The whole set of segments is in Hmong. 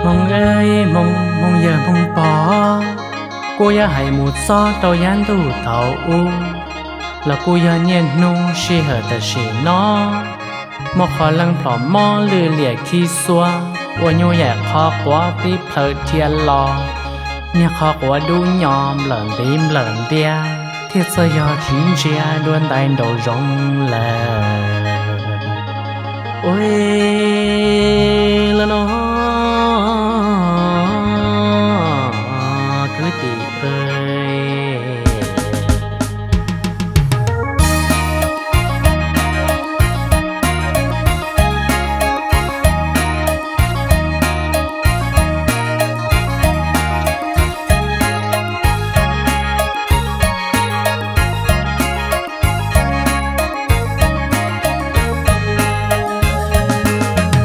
Hmoob aw, Hmoob, Hmoob yawg Hmoob pog, kuj yog hais mus txog rau yav ntuj thaum ub los kuj yog niaj hnub sij hawm tam sim no, muaj qhov leej plhom mob lwj liam khib xuab, ua nyuj yaim qhov quav tib plhaw dhia los, niag qhov quav dub nyo nplawm ntiv nplawm ntiab thiaj txawj yog tsiv ntsia dua ntais nraum zoov lawm. Ua li los no kwv tij,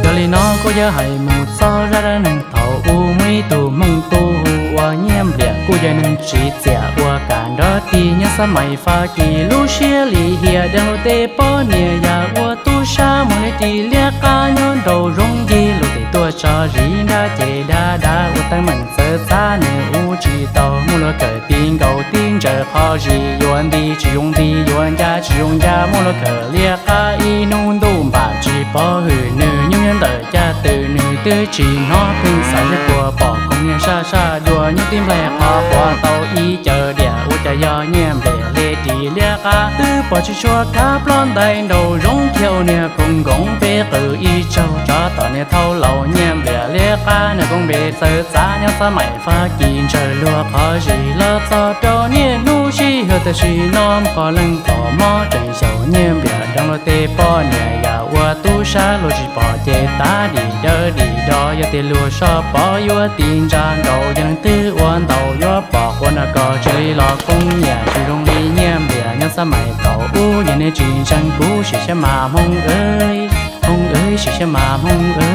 yog li no kuj yog hais mus txog zaj dab neeg thaum ub. Muaj ib tug Hmoob tub hu ua Nyiaj Npliam, kuj yog neeg tsiv txiam ua kam nrov tig nyob xab mais Fab Kis. Lub siab lim hiam deev luag tej poj niam yam ua tub sab, mus li ris liab qab nyob nraum zoov ncig. Luag tes tuaj tso zis nrab ces dab dab ua teeb meem txawv txav, nws ua tsis tau. Muaj luag kawm tib nkaus tib ntsaws qhov zis, yuav nti tsis zoo nti, yuav ncaj tsis zoo ncaj. Muaj luag kawm liab qab ib hnub ntuj npam tsis pov hwm, nws nyob nyob ntawm caj tw nws twb tsis hnov, pheej xav zaj puas pom koom niag saj saj dua. Nyob tib nplaig qhov quav tau ib caws diam, ua cas yog Nyiaj Npliam li ris liab qab. Twb pom tsis tshua khav plob ntais nraum zoov, khiav ua niag khoom nkoos peb qws ib tsaug, tsov tom niag thauj laus. Nyiaj Npliam liab qab nws koob npe txawv txav nyob xab mais Fab Kis, ntsawg luag qhov zis los txog rau niaj hnub sij hawm tam sim no, qhov leej txom mob tseem xyaum. Nyiaj Npliam deev luag tej poj niam yam ua tub sab, luag tsis pom ces tav dim dawb dim do. Yog tias luag soj pov yuav tis ntsa nkaus, yog leej twg ua ntaus yuav pom quav no kos tsis li los koom niam. Tsis zoo li Nyiaj Npliam nyob xab mais thaum ub, yog nej tsis ntseeg kuv sim siab mas Hmoob aw, Hmoob aw, sim siab mas Hmoob aw.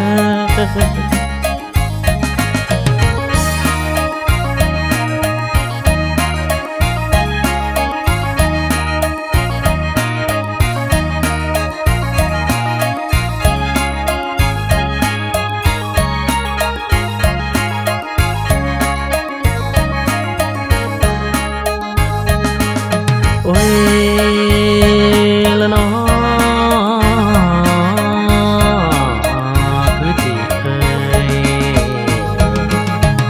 Ua li los no kwv tij,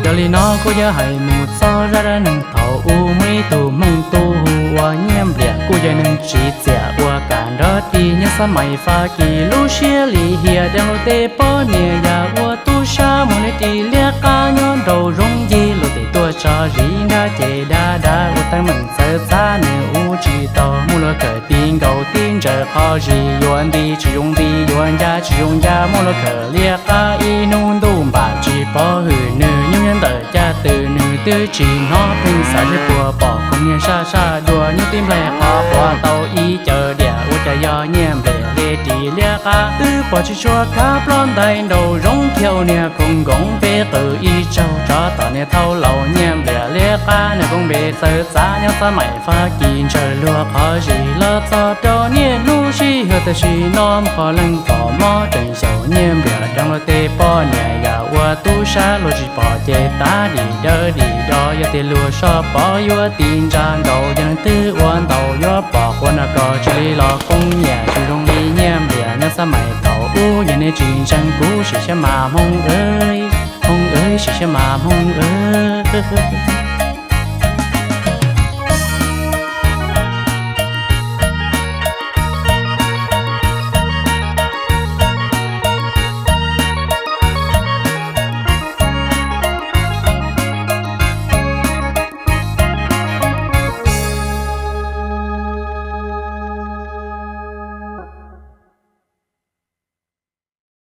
yog li no kuj yog hais mus txog zaj dab neeg thaum ub. Muaj ib tug Hmoob tub hu ua Nyiaj Npliam, kuj yog neeg tsiv txiam ua kam nrov tig nyob xab mais Fab Kis. Lub siab lim hiam deev luag tej poj niam yam ua tub sab, mus li ris liab qab nyob nraum zoov ncig. Luag tes tuaj tso zis nrab ces dab dab ua teeb meem txawv txav, nws ua tsis tau. Muaj luag kawm tib nkaus tib ntsaws qhov zis, yuav nti tsis zoo nti, yuav ncaj tsis zoo ncaj. Muaj luag kawm liab qab ib hnub ntuj npam tsis pov hwm, nws nyob nyob ntawm caj tw nws twb tsis hnov, pheej xav zaj puas pom koom niag saj saj dua. Nyob tib nplaig qhov quav tau ib caws diam, ua cas yog Nyiaj Npliam li ris liab qab. Twb pom tsis tshua khav plob ntais nraum zoov, khiav ua niag khoom nkoos peb qws ib tsaug, tsov tom niag thauj laus. Nyiaj Npliam liab qab nws koob npe txawv txav nyob xab mais Fab Kis, ntsawg luag qhov zis los txog rau niaj hnub sij hawm tam sim no, qhov leej txom mob tseem xyaum. Nyiaj Npliam deev luag tej poj niam yam ua tub sab, luag tsis pom ces tav dim dawb dim do. Yog tias luag soj pov yuav tis ntsa nkaus, yog leej twg ua ntaus yuav pom quav no kos tsis li los koom niam. Tsis zoo li Nyiaj Npliam nyob xab mais thaum ub, yog nej tsis ntseeg kuv sim siab mas Hmoob aw, Hmoob aw, sim siab mas Hmoob aw.